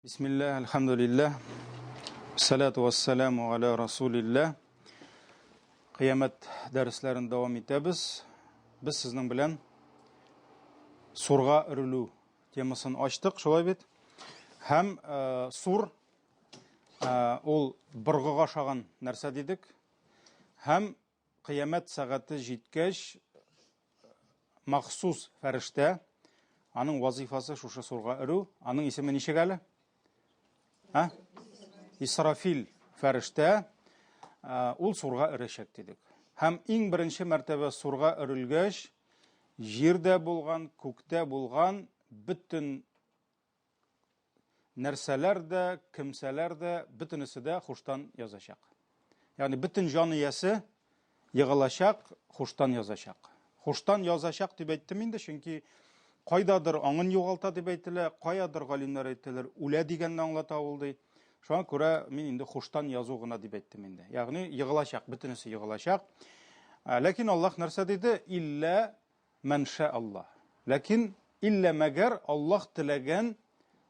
Бисмилләһ, әлхәмдүлилләһ, салату вассаламу аля расулилләһ. Кыямәт дәресләрен дәвам итәбез. Без сезнең белән сурга өрелү темасын ачтык, шулай бит? Һәм э, сур э, ул боргыга ошаган нәрсә дидек. Һәм Кыямәт сәгате җиткәч, махсус фәрештә, аның вазифасы шушы сурга өрү, аның исеме ничек әле? А? Исрафил фәрештә, ул сурга өрәчәк дидек. Һәм иң беренче мәртәбә сурга өрелгәч, җирдә булган, күктә булган бөтен нәрсәләр дә, кемсәләр дә, бөтенесе дә хуштан язачак. Ягъни бөтен җан иясе егылачак, хуштан язачак. Хуштан язачак дип әйттем инде, чөнки кайдадыр аңын югалта дип әйтелә, каядыр галимнәр әйтәләр, үлә дигәнне аңлата ул ди. Шуңа күрә мин инде хуштан язу гына дип әйттем инде. Ягъни егылачак, бөтенесе егылачак. Ләкин Аллаһ нәрсә диде? Иллә Мән шә Аллаһ. Ләкин иллә мәгәр Аллаһ теләгән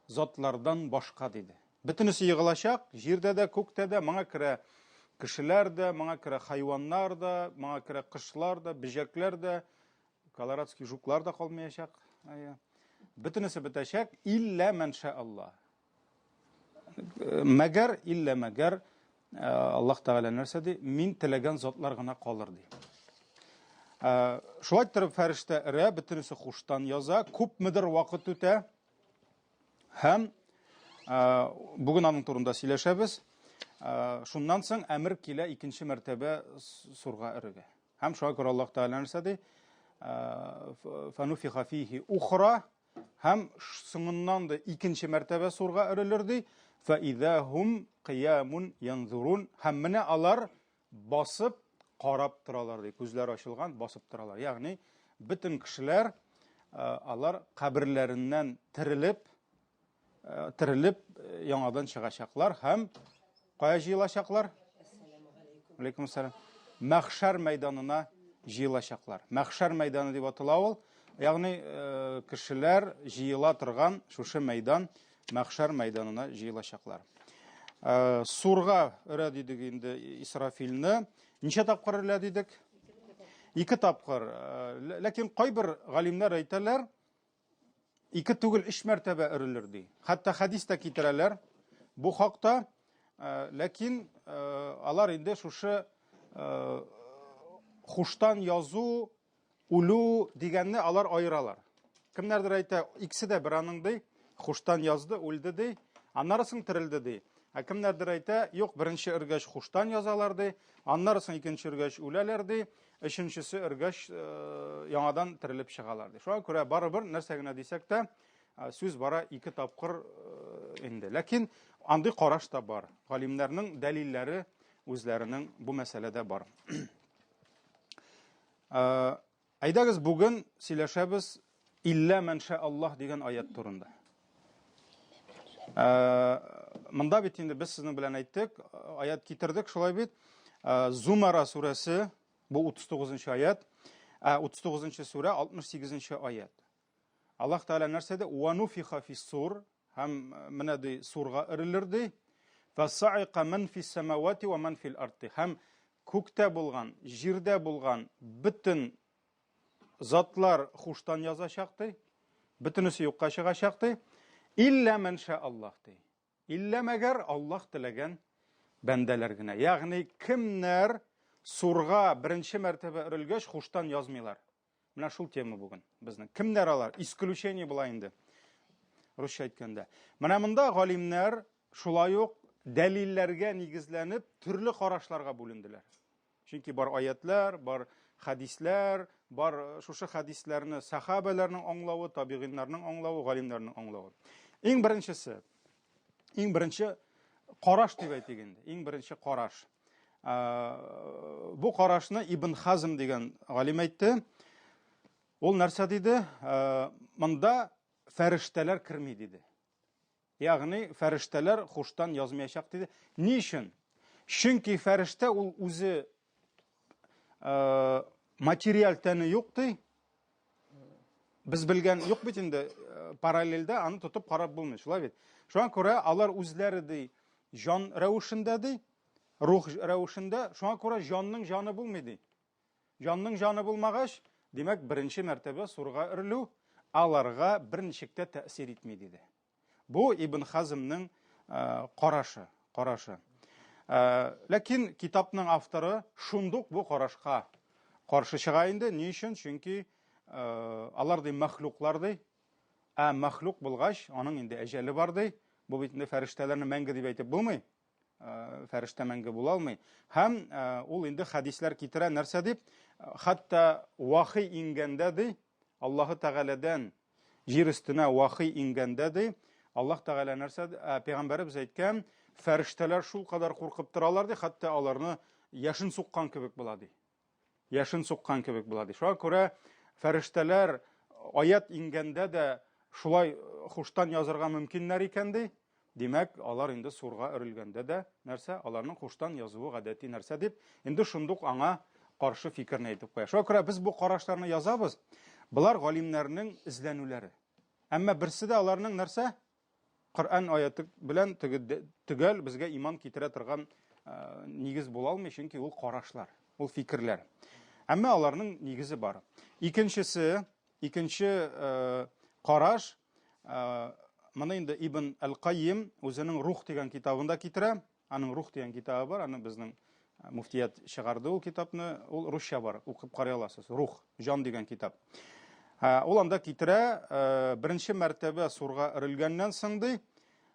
затлардан башка, диде. Бөтенесе егылачак, җирдә дә, күктә дә, моңа керә кешеләр дә, моңа керә хайваннар да, моңа керә кошлар да, бөҗәкләр дә, колорадский жуклар да калмаячак. Бөтенесе бетәчәк, иллә мән шә Аллаһ. Мәгәр, иллә мәгәр, э, Аллаһ Тәгалә нәрсә ди? Мин теләгән затлар гына калыр ди. Э, шулай иттереп фәрештә өрә, бөтенесе хуштан яза, күпмедер вакыт үтә. Һәм э, бүген аның турында сөйләшәбез. Шуннан соң әмер килә икенче мәртәбә сурга өрергә. Һәм шуңа күрә Аллаһ Тәгалә нәрсә ди? Фануфиха фихи ухра Һәм соңыннан да икенче мәртәбә сурга өрелер ди. Фәизә һум кыямун янзурун. Һәм менә алар басып карап торалар ди. Күзләре ачылган, басып торалар. Ягъни бөтен кешеләр э, алар каберләреннән терелеп, э, терелеп э, яңадан чыгачаклар һәм кая җыелачаклар? Алейкум ассалам. Мәхшәр мәйданына җыелачаклар. Мәхшәр мәйданы дип атала ул. Ягъни э, кешеләр җыела торган шушы мәйдан мәхшәр мәйданына җыелачаклар. Э, сурга өрә дидек инде Исрафилне. Ничә тапкыр өрә дидек? Ике тапкыр. Э, ләкин кайбер галимнәр әйтәләр, Ике түгел, өч мәртәбә өрелер ди. Хәтта хәдис тә китерәләр бу хакта. Э, ләкин э, алар инде шушы э, хуштан язу, үлү дигәнне алар аералар. Кемнәрдер әйтә, икесе дә бер аның ди, хуштан язды, үлде ди, аннары соң терелде ди. Ә кемнәрдер әйтә, юк, беренче өргәч хуштан язалар ди, аннары соң икенче өргәч үләләр ди, өченчесе өргәч э, яңадан терелеп чыгалар ди. Шуңа күрә барыбер нәрсә генә дисәк тә, э, сүз бара ике тапкыр э, инде. Ләкин андый караш та бар. Галимнәрнең дәлилләре үзләренең бу мәсьәләдә бар. Әйдәгез бүген сөйләшәбез Илля мән ша Аллаһ дигән аят турында. Монда бит инде без сезнең белән әйттек, аят китердек, шулай бит. Зумара сүрәсе, бу 39 аят, 39 сүрә, 68 аят. Аллаһ Тәгалә нәрсә ди? Ва нуфиха фиссур һәм менә ди сурга өрелер ди. Фасаика ман фис самавати ва ман фил арди. Һәм күктә булган, җирдә булган бөтен затлар хуштан язачак ди. Бөтенесе юкка чыгачак ди. Илля ман ша Аллаһ ди. Илля мәгәр Аллаһ теләгән бәндәләр генә. Ягъни кемнәр сурга беренче мәртәбә өрелгәч хуштан язмыйлар. Менә шул тема бүген безнең. Кемнәр алар? Исключение була инде. Русча әйткәндә. Менә монда галимнәр шулай ук дәлилләргә нигезләнеп төрле карашларга бүленделәр. Чөнки бар аятлар, бар хәдисләр, бар э, шушы хәдисләрне сахабәләрнең аңлавы, табигыйннарның аңлавы, галимнәрнең аңлавы. Иң беренчесе, иң беренче караш дип әйтик инде, иң беренче караш. Э, бу карашны Ибн Хазм дигән галим әйтте. Ул нәрсә диде? Э, монда фәрештәләр керми диде. Ягъни фәрештәләр хуштан язмаячак диде. Ни өчен? Чөнки фәрештә ул үзе э, материаль тәне юк ди. Без белгән юк бит инде э, параллельдә аны тотып карап булмый, шулай бит. Шуңа күрә алар үзләре ди җан рәвешендә ди, рух рәвешендә, шуңа күрә җанның җаны булмый ди. Җанның җаны булмагач, димәк, беренче мәртәбә сурга өрелү аларга берничек тә тәэсир итми диде. Бу Ибн Хазмның э, карашы, карашы. Э, ләкин китапның авторы шундук бу карашка каршы чыга инде. Ни өчен? Чөнки э, алар ди мәхлуклар ди. Ә мәхлук булгач, аның инде әҗәле бар ди. Бу бит инде фәрештәләрне мәңге дип әйтеп булмый. Фәрештә мәңге була алмый. Һәм ул инде хәдисләр китерә нәрсә дип? Хәтта вахи иңгәндә ди, Аллаһы Тәгаләдән җир өстенә вахи иңгәндә ди, Аллаһ Тәгалә нәрсә, пәйгамбәребез әйткән, фәрештәләр шул кадәр куркып торалар ди, хәтта аларны яшен суккан кебек була ди. Яшен суккан кебек була ди. Шуңа күрә фәрештәләр аят иңгәндә дә шулай хуштан язырга мөмкиннәр икән ди. Димәк, алар инде сурга өрелгәндә дә нәрсә, аларның хуштан язуы гадәти нәрсә дип, инде шундук аңа каршы фикерне әйтеп куя. Шуңа күрә без бу карашларны язабыз. Болар галимнәрнең эзләнүләре. Әмма берсе дә аларның нәрсә? Коръән аяты белән төгәл безгә иман китерә торган нигез була алмый, чөнки ул карашлар, ул фикерләр. Әмма аларның нигезе бар. Икенчесе, икенче караш, Моны инде Ибн Әл-Кайим үзенең Рух дигән китабында китерә. Аның Рух дигән китабы бар, аны безнең муфтият чыгарды ул китапны. Ул русча бар, укып карый аласыз. Рух, җан дигән китап. Ул анда китерә, беренче мәртәбә сурга өрелгәннән соң ди,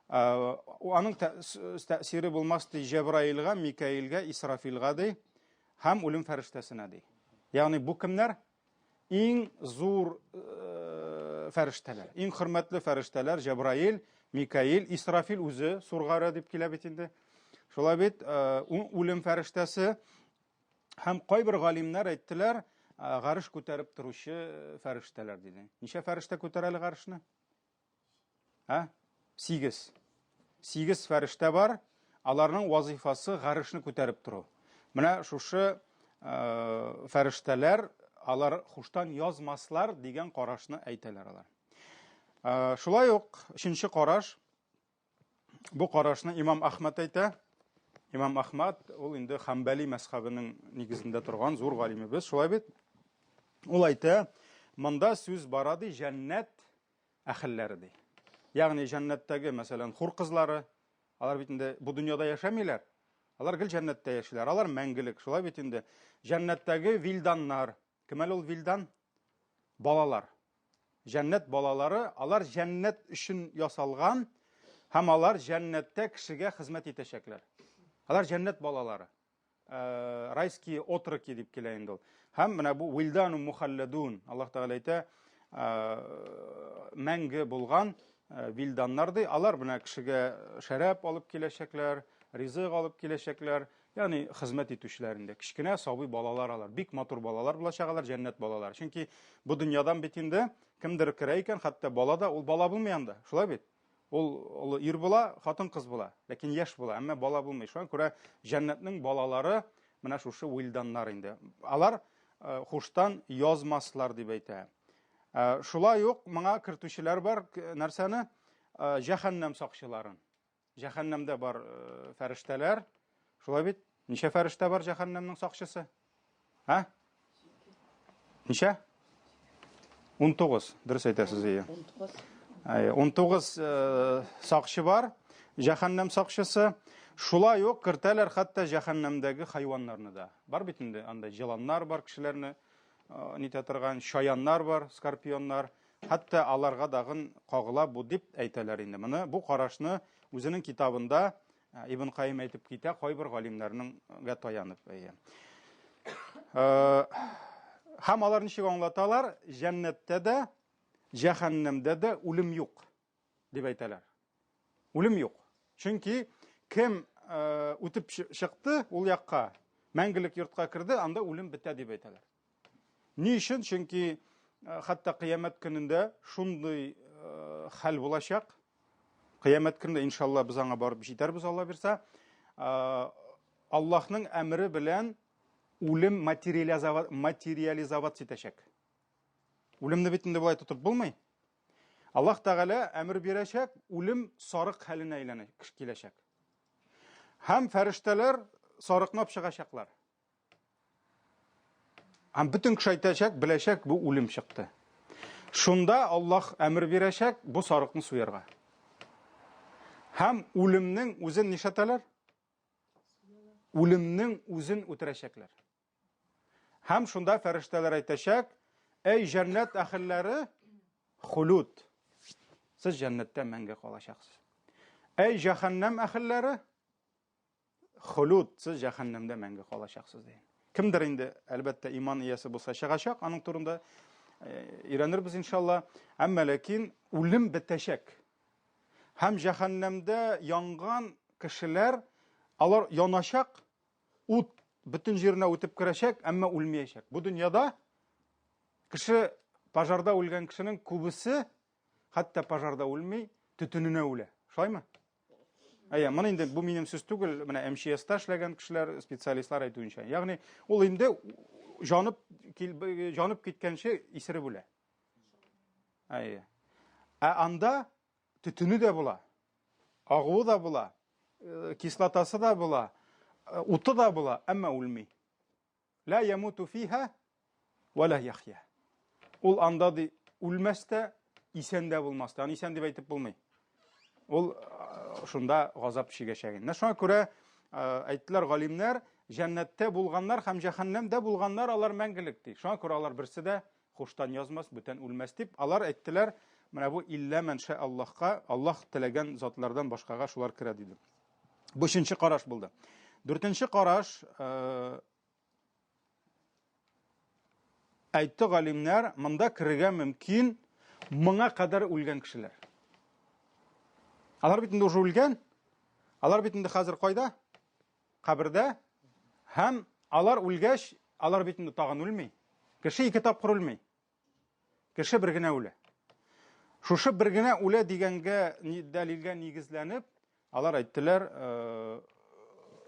аның тәэсире булмас ди Җәбраилгә, Микаилгә, Исрафилгә ди һәм үлем фәрештәсенә ди. Ягъни бу кемнәр? Иң зур э, фәрештәләр, иң хөрмәтле фәрештәләр Җәбраил, Микаил, Исрафил үзе сургара дип килә бит инде. Шулай бит, э, үлем фәрештәсе һәм кайбер галимнәр әйттеләр, э, гарыш күтәреп торучы фәрештәләр диде. Ничә фәрештә күтәрә әле гарышны? Ә? Сигез. Сигез фәрештә бар. Аларның вазифасы гарышны күтәреп тору. Менә шушы э, фәрештәләр алар хуштан язмаслар дигән карашны әйтәләр алар. Э, шулай ук өченче караш, бу карашны имам Ахмад әйтә. Имам Ахмад ул инде Хамбали мәзхәбенең нигезендә торган зур галимебез, шулай бит? Ул әйтә, монда сүз бара ди җәннәт әхелләре ди. Ягъни җәннәттәге, мәсәлән, хур кызлары, алар бит инде бу дөньяда яшәмиләр. Алар гел җәннәттә яшиләр. Алар мәңгелек, шулай бит инде. Җәннәттәге вилданнар. Кем әле ул вилдан? Балалар. Җәннәт балалары, алар җәннәт өчен ясалган һәм алар җәннәттә кешегә хезмәт итәчәкләр. Алар җәннәт балалары. Э, райские отроки дип килә инде ул. Һәм менә бу вилдану мухалладун, Аллаһ Тәгалә әйтә, э, мәңге булган э, вилданнар ди. Алар менә кешегә шәраб алып киләчәкләр, ризык алып киләчәкләр, ягъни хезмәт итүчеләр инде. Кечкенә сабый балалар алар, бик матур балалар булачак алар, җәннәт балалары. Чөнки бу дөньядан бит инде кемдер керә икән, хәтта бала да ул бала булмый анда. Шулай бит? Ул олы ир була, хатын-кыз була, ләкин яшь була, әмма бала булмый. Шуңа күрә җәннәтнең балалары менә шушы вилданнар инде. Алар э, хуштан язмаслар дип әйтә. Э, шулай ук моңа кертүчеләр бар нәрсәне? Э, җәһәннәм сакчыларын. Җәһәннәмдә бар фәрештәләр. Шулай бит? Ничә фәрештә бар җәһәннәмнең сакчысы? Ә? Ничә? 19, дөрес әйтәсез, ие. 19. Әйе, 19 э, сакчы бар, җәһәннәм сакчысы. Шулай ук кертәләр хәтта җәһәннәмдәге хайваннарны да. Бар бит инде анда җыланнар бар, кешеләрне э, нитә торган, чаяннар бар, скорпионнар. Хәтта аларга дагын кагыла бу дип әйтәләр инде. Моны бу карашны үзенең китабында Э, Ибн Каим әйтеп китә, кайбер галимнәрнеңгә таянып. Әйе. Э, һәм алар ничек аңлаталар? Җәннәттә дә, җәһәннәмдә дә үлем юк дип әйтәләр. Үлем юк. Чөнки кем э, үтеп чыкты ул якка, мәңгелек йортка керде, анда үлем бетә дип әйтәләр. Ни өчен? Чөнки э, хәтта кыямәт көнендә шундый э, хәл булачак. Кыямәт көнендә иншалла без аңа барып җитәрбез, Алла бирсә. Э, Аллаһның әмере белән үлем материализоваться итәчәк. Үлемне бит инде болай тотып булмый. Аллаһ Тәгалә әмер бирәчәк, үлем сарык хәленә әйләнә киләчәк. Һәм фәрештәләр сарыкны алып чыгачаклар. Һәм бөтен кеше әйтәчәк, беләчәк, бу үлем чыкты. Шунда Аллаһ әмер бирәчәк бу сарыкны суярга. Һәм үлемнең үзен нишләтәләр? Үлемнең үзен үтерәчәкләр. Һәм шунда фәрештәләр әйтәчәк, әй җәннәт әһелләре, хулуд. Сез җәннәттә мәңге калачаксыз. Әй җәһәннәм әһелләре, Хулуд, сез җәһәннәмдә мәңге калачаксыз дигән. Кемдер инде, әлбәттә, иман иясе булса чыгачак, аның турында э, өйрәнербез иншалла. Әмма ләкин үлем бетәчәк. Һәм җәһәннәмдә янган кешеләр, алар яначак, ут бөтен җиренә үтеп керәчәк, әмма үлмәячәк. Бу дөньяда кеше пожарда үлгән кешенең күбесе хәтта пожарда үлми, төтененә үлә. Шулаймы? Әйе, моны инде бу минем сүз түгел, менә МЧСта эшләгән кешеләр, специалистлар әйтүенчә. Ягъни ул инде җанып җанып киткәнче исереп үлә. Әйе. Ә анда төтене дә була, агуы да була, э, кислотасы да була, э, уты да була, әмма үлми. Ла ямуту фиха ва ла яхья. Ул анда ди үлмәс тә, исән дә булмас та. Аны исән дип әйтеп булмый. Ул э, шунда газап чигәчәк. Менә шуңа күрә э, әйттеләр галимнәр, җәннәттә булганнар һәм җәһәннәмдә булганнар алар мәңгелек ди. Шуңа күрә алар берсе дә хуштан язмас, бүтән үлмәс дип, алар әйттеләр, менә бу иллә мән шә Аллаһка, Аллаһ теләгән затлардан башкага шулар керә диде. Бу өченче караш булды. Дүртенче караш, э, әйтте галимнәр, монда керергә мөмкин моңа кадәр үлгән кешеләр. Алар бит инде уже үлгән. Алар бит инде хәзер кайда? Кабердә. Һәм алар үлгәч, алар бит инде тагын үлми. Кеше ике тапкыр үлми. Кеше бер генә үлә. Шушы бер генә үлә дигәнгә дәлилгә нигезләнеп, алар әйттеләр, э,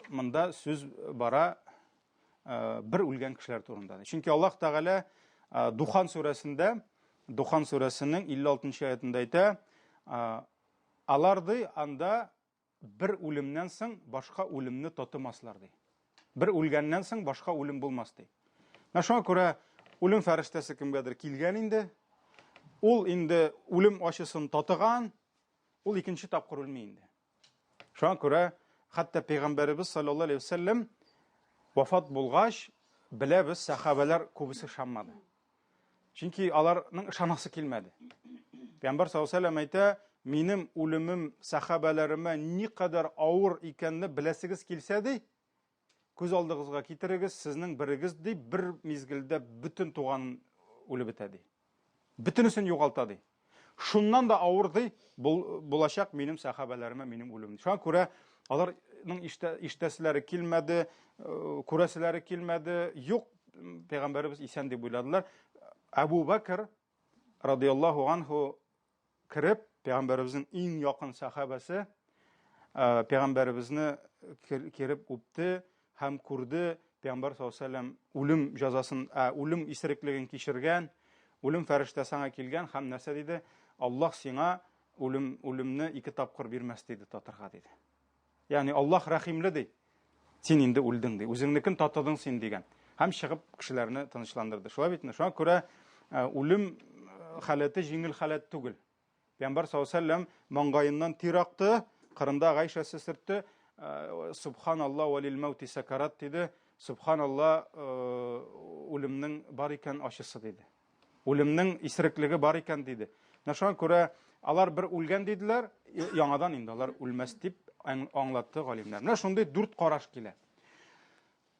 монда сүз бара э, бер үлгән кешеләр турында. Чөнки Аллаһ Тәгалә э, Духан сүрәсендә, Духан сүрәсенең 56 аятында әйтә, алар ди анда Бер үлемнән соң башка үлемне татымаслар, ди. Бер үлгәннән соң башка үлем булмас, ди. Менә шуңа күрә үлем фәрештәсе кемгәдер килгән инде. Ул инде үлем ачысын татыган, ул икенче тапкыр үлми инде. Шуңа күрә хәтта пәйгамбәребез саллаллаһу алейһи вәсәлләм вафат булгач, беләбез, сәхабәләр күбесе ышанмады. Чөнки аларның ышанасы килмәде. Пәйгамбәр саллаллаһу алейһи әйтә, минем үлемем сәхабәләремә никадәр авыр икәнне беләсегез килсә ди, күз алдыгызга китерегез, сезнең берегез ди, бер мизгелдә бөтен туганын үлеп бетә ди. Бөтенесен югалта ди. Шуннан да авыр ди, бул, булачак минем сәхабәләремә минем үлемем. Шуңа күрә аларның ишетәселәре килмәде, э, күрәселәре килмәде. Юк, пәйгамбәребез исән дип уйладылар. Әбу Бәкр радияллаһу анху кереп, пәйгамбәребезнең иң якын сәхабәсе, э, пәйгамбәребезне кереп үпте һәм күрде, пәйгамбәр саллаллаһу алейһи вәсәлләм үлем җәзасын, ә, үлем исереклеген кичергән, үлем фәрештәсе аңа килгән һәм нәрсә диде? Аллаһ сиңа үлем үлемне ике тапкыр бирмәс диде татырга диде. Ягъни Аллаһ рәхимле ди. Син инде үлдең ди. Үзеңнекен татыдың син дигән. Һәм чыгып кешеләрне тынычландырды. Шулай бит? Шуңа күрә үлем халәте җиңел халәт түгел. Пәйгамбәр саллаллаһу алейһи вәсәлләм маңгаеннан тир акты, кырында Гайшәсе сөртте. Субханалла ва лил маути сакарат диде. Субханалла, үлемнең бар икән ачысы диде. Үлемнең исереклеге бар икән диде. Менә шуңа күрә алар бер үлгән диделәр, яңадан инде алар үлмәс дип аңлатты галимнәр. Менә шундый дүрт караш килә.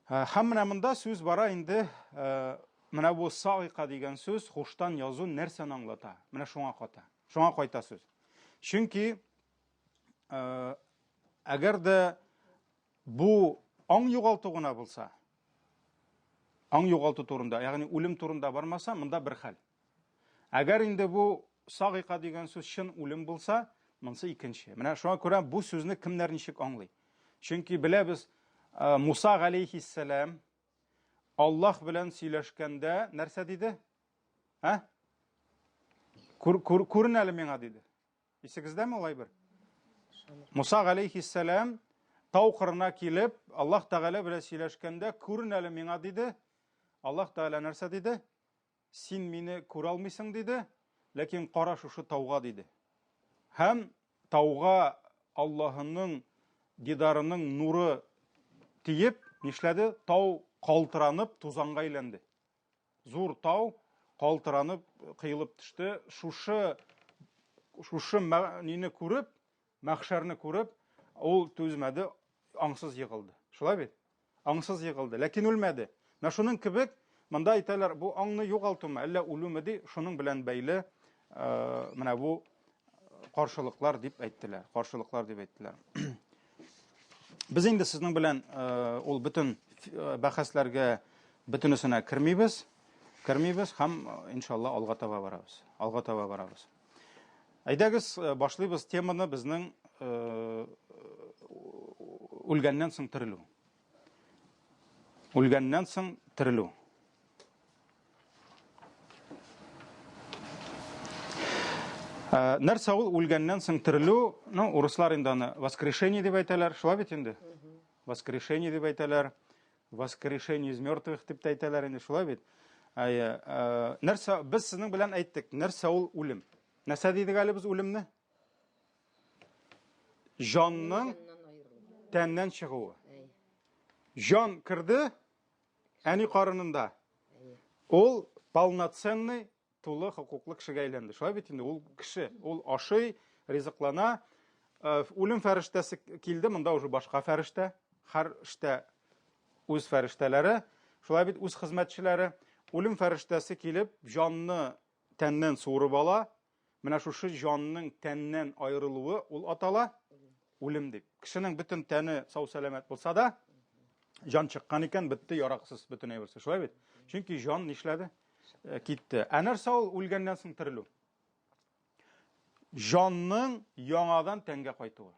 Һәм менә монда сүз бара инде, менә бу саика дигән сүз, хуштан язу нәрсәне аңлата? Менә шуңа ката. Шуңа кайта сүз. Чөнки әгәр дә бу аң югалту гына булса, аң югалту турында, ягъни үлем турында бармаса, монда бер хәл. Әгәр инде бу сагыйка дигән сүз чын үлем булса, монсы икенче. Менә шуңа күрә бу сүзне кемнәр ничек аңлый? Чөнки беләбез, э, Муса галәйһиссәлам Аллаһ белән сөйләшкәндә нәрсә диде? Ә? Күр, күр, күрен әле миңа, диде. Исегездәме ул әйбер? Муса галәйһиссәлам тау кырына килеп, Аллаһ Тәгалә белән сөйләшкәндә, күрен әле миңа, диде. Аллаһ Тәгалә нәрсә диде? Син мине күрә алмыйсың, диде, ләкин кара шушы тауга, диде. Һәм тауга Аллаһының дидарының нуры тиеп, нишләде? Тау калтыранып тузанга әйләнде. Зур тау калтыранып кыелып төште. Шушы шушы нине күреп, мәхшәрне күреп, ул түзмәде, аңсыз егылды. Шулай бит? Аңсыз егылды, ләкин үлмәде. Менә шуның кебек монда әйтәләр, бу аңны югалтумы, әллә үлүме ди, шуның белән бәйле менә бу каршылыклар дип әйттеләр. Каршылыклар дип әйттеләр. Без инде сезнең белән ул бөтен бәхәсләргә бөтенесенә кермибез. Кермибез һәм иншалла алга таба барабыз. Алга таба барабыз. Әйдәгез, башлыйбыз теманы безнең үлгәннән соң терелү. Үлгәннән соң терелү. Ә, нәрсә ул үлгәннән соң терелү? Ну, урыслар инде аны воскрешение дип әйтәләр, шулай бит инде? Воскрешение дип әйтәләр. Воскрешение из мертвых дип тә әйтәләр инде, шулай бит? Әйе, ә, нәрсә без сезнең белән әйттек, нәрсә ул үлем? Нәрсә дидек әле без үлемне? Җанның тәннән чыгуы. Җан керде, Әни карынында. Ул полноценный тулы хокуклы кешегә әйләнде. Шулай бит инде ул кеше, ул ашый, ризыклана. Э, үлем фәрештәсе килде, монда уже башка фәрештә. Һәр эштә үз фәрештәләре, шулай бит үз хезмәтчеләре. Үлем фәрештәсе килеп, җанны тәннән суырып ала. Менә шушы җанның тәннән аерылуы ул атала үлем дип. Кешенең бөтен тәне сау-сәламәт булса да, җан чыккан икән, бетте, яраксыз бөтен әйберсе. Шулай бит? Чөнки җан нишләде? Э, китте. Ә нәрсә ул үлгәннән соң терелү? Җанның яңадан тәнгә кайтуы.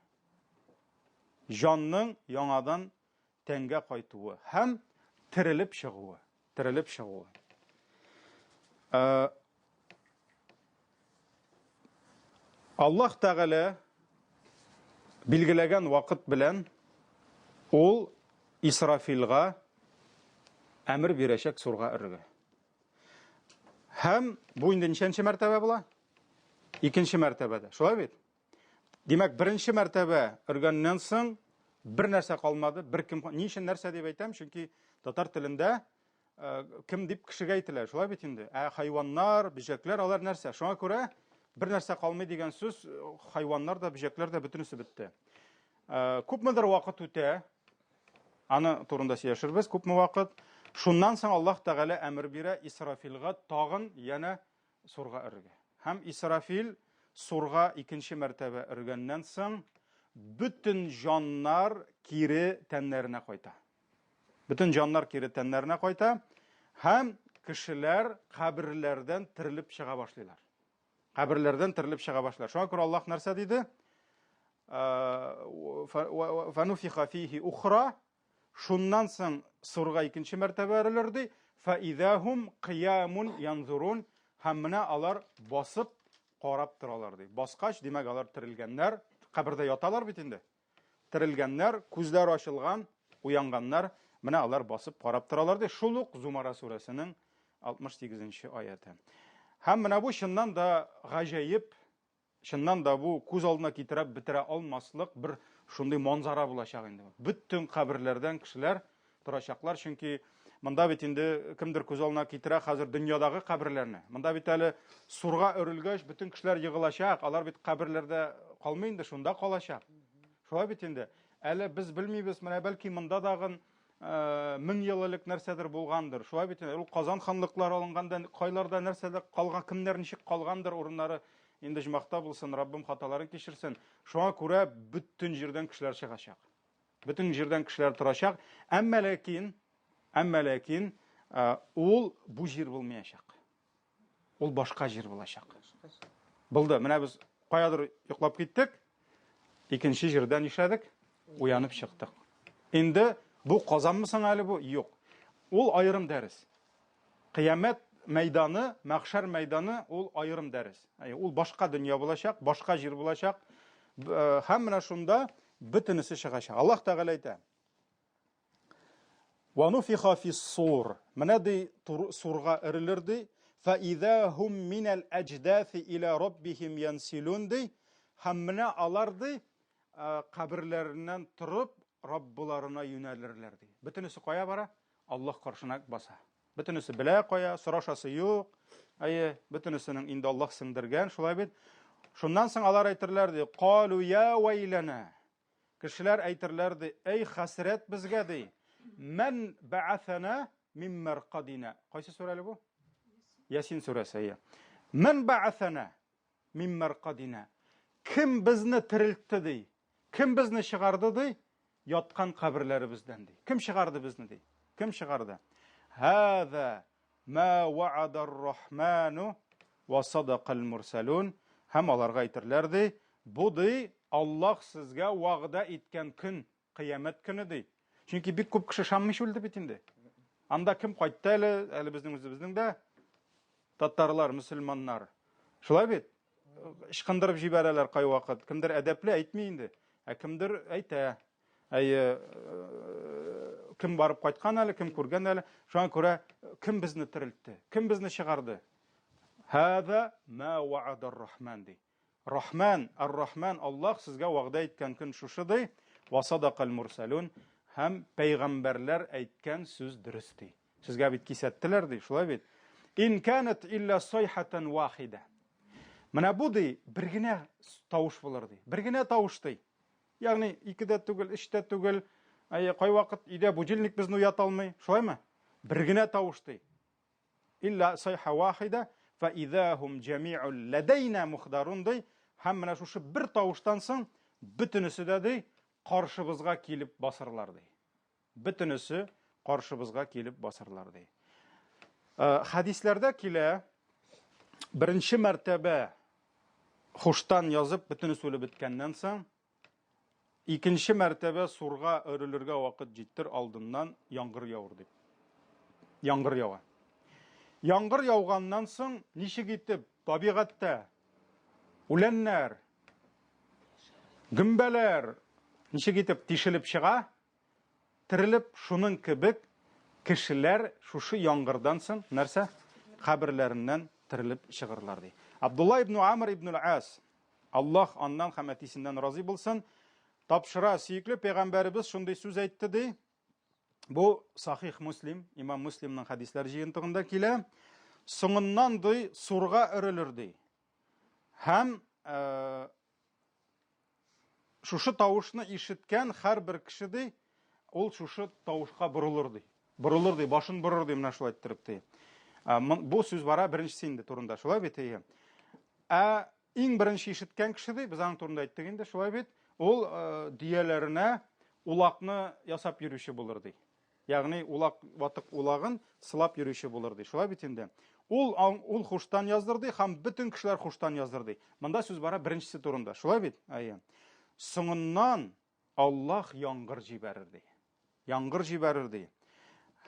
Җанның яңадан тәнгә кайтуы һәм терелеп чыгуы. Терелеп чыгуы. Э, Аллаһ Тәгалә билгеләгән вакыт белән ул Исрафилга әмер бирәчәк сурга өрергә. Һәм бу инде ничәнче мәртәбә була? Икенче мәртәбәдә. Шулай бит? Димәк, беренче мәртәбә өргәннән соң бер нәрсә калмады, бер кем ни өчен нәрсә дип әйтәм, чөнки татар телендә э, кем дип кешегә әйтелә, шулай бит инде. Ә хайваннар, бөҗәкләр алар нәрсә? Шуңа күрә бер нәрсә калмый дигән сүз, э, хайваннар да, бөҗәкләр дә бөтенесе бетте. Э, күпмедер вакыт үтә, аны турында сөйләшербез, күпме вакыт. Шуннан соң Аллаһ Тәгалә әмер бирә Исрафилгә тагын янә сурга өрергә. Һәм Исрафил сурга икенче мәртәбә өргәннән соң, бөтен җаннар кире тәннәренә кайта. Бөтен җаннар кире тәннәренә кайта һәм кешеләр каберләрдән терелеп чыга башлыйлар. Каберләрдән терелеп чыга башлыйлар. Шуңа күрә Аллаһ нәрсә диде? Фануфиха фихи ухра. Шуннан соң сурга икенче мәртәбә өрелер ди. Фаизахум кыямун янзурун. Һәм менә алар басып карап торалар ди. Баскач, димәк, алар терелгәннәр, кабердә яталар бит инде. Терелгәннәр, күзләр ачылган, уянганнар. Менә алар басып карап торалар ди. Шул ук Зумара сүрәсенең 68 нче аяты. Һәм менә бу чыннан да гаҗәеп Чыннан да бу күз алдына китереп бетерә алмаслык бер шундый манзара булачак инде. Бөтен каберләрдән кешеләр торачаклар, чөнки монда бит инде кемдер күз алдына китерә хәзер дөньядагы каберләрне. Монда бит әле сурга өрелгәч бөтен кешеләр егылачак, алар бит каберләрдә калмый инде, шунда калачак. Шулай бит инде. Әле без белмибез, менә бәлки монда дагын 1000 ел элек нәрсәдер булгандыр. Шулай бит инде. Ул Казан ханлыклары алынганда кайларда нәрсәдер калган, кемнәр ничек калгандыр урыннары инде җмахта булсын, Раббым хаталарын кичерсен. Шуңа күрә бөтен җирдән кешеләр чыгачак. Бөтен җирдән кешеләр торачак. Әмма ләкин, әмма ләкин ул бу җир булмаячак. Ул башка җир булачак. Булды. Менә без каядыр йоклап киттек. Икенче җирдә нишләдек? Уянып чыктык. Инде бу Казанмы соң әле бу? Юк. Ул аерым дәрес. Кыямәт мәйданы, мәхшәр мәйданы ул аерым дәрес. Ул башка дөнья булачак, башка җир булачак. Һәм менә шунда бөтенесе чыгачак. Аллаһ Тәгалә әйтә. Ва нуфиха фис-сур. Менә ди сурга өрелер ди. Фа иза хум минәл әҗдәфи иля раббихим янсилун ди. Һәм менә алар ди каберләреннән торып Раббыларына юнәлерләр ди. Бөтенесе кая бара? Аллаһ каршына баса. Бөтенесе белә кая, сорашасы юк. Әйе, бөтенесенең инде Аллаһ сеңдергән, шулай бит. Шуннан соң алар әйтерләр ди, "Калу я вайлана". Кешеләр әйтерләр ди, "Әй хәсрәт безгә" ди. "Мән бәәсәнә мин мәркадина". Кайсы сүрә әле бу? Ясин сүрәсе, әйе. Мән бәәсәнә мин мәркадина. Кем безне терелтте ди? Кем безне чыгарды ди? Яткан каберләребездән ди. Кем чыгарды безне ди? Кем чыгарды? Һәзә ма ва'ада ар-рахману ва садакал мурсалун. Һәм аларга әйтерләр ди, бу ди Аллаһ сезгә вәгъдә иткән көн, кыямәт көне ди. Чөнки бик күп кеше ышанмыйча үлде бит инде. Анда кем кайтты әле, әле безнең үзебезнең дә татарлар, мөселманнар. Шулай бит? Ычкындырып җибәрәләр кайвакыт. Кемдер әдәпле әйтми инде, ә кемдер әйтә. Әйе, э, кем барып кайткан әле, кем күргән әле. Шуңа күрә кем безне терелтте? Кем безне чыгарды? Һәза ма ва'ада рахман ди. Рахман, Ар-Рахман Аллаһ сезгә вәгъдә иткән көн шушы ди. Ва садакал мурсалун һәм пәйгамбәрләр әйткән сүз дөрес ди. Сезгә бит кисәттеләр ди, шулай бит? Ин канат илля сайхатан вахида. Менә бу ди, бер генә тавыш булыр ди. Бер генә тавыш ди. Ягъни ике дә түгел, өч тә түгел. Әйе, кайвакыт өйдә будильник безне уята алмый, шулаймы? Бер генә тавыш ди. Илля сайха вахида, фа изахум җами'у ләдәйна мухдарун ди. Һәм менә шушы бер тавыштан соң бөтенесе дә ди каршыбызга килеп басырлар ди. Бөтенесе каршыбызга килеп басырлар ди. Э, хәдисләрдә килә, беренче мәртәбә хуштан язып, бөтенесе үлеп беткәннән соң, икенче мәртәбә сурга өрелергә вакыт җиттер алдыннан яңгыр явыр дип. Яңгыр ява. Яңгыр яуганнан соң ничек итеп табигатьтә үләннәр, гөмбәләр ничек итеп тишелеп чыга, Терелеп, шуның кебек кешеләр шушы яңгырдан соң нәрсә? Каберләреннән терелеп чыгырлар ди. Абдулла ибн Амр ибн Ас, Аллаһ аннан һәм әтисеннән разый булсын, тапшыра, сөекле пәйгамбәребез шундый сүз әйтте ди. Бу Сахих Муслим, Имам Муслимның хәдисләр җыентыгында килә. Соңыннан ди, сурга өрелер ди. Һәм э, Шушы тавышны ишеткән һәрбер кеше ди, ул шушы тавышка борылыр ди. Борылыр ди, башын борыр ди, менә шулай иттереп ди. Бу сүз бара беренчесе инде турында, шулай бит, әйе. Ә иң беренче ишеткән кеше ди, без аның турында әйттек инде, шулай бит, ул дөяләренә улакны ясап йөрүче булыр ди. Ягъни улак ватык улагын сылап йөрүче булыр ди. Шулай бит инде. Ул ул хуштан яздырды һәм бөтен кешеләр хуштан яздырды. Монда сүз бара беренчесе турында. Шулай бит? Әйе. Соңыннан Аллаһ яңгыр җибәрер ди. Яңгыр җибәрер ди.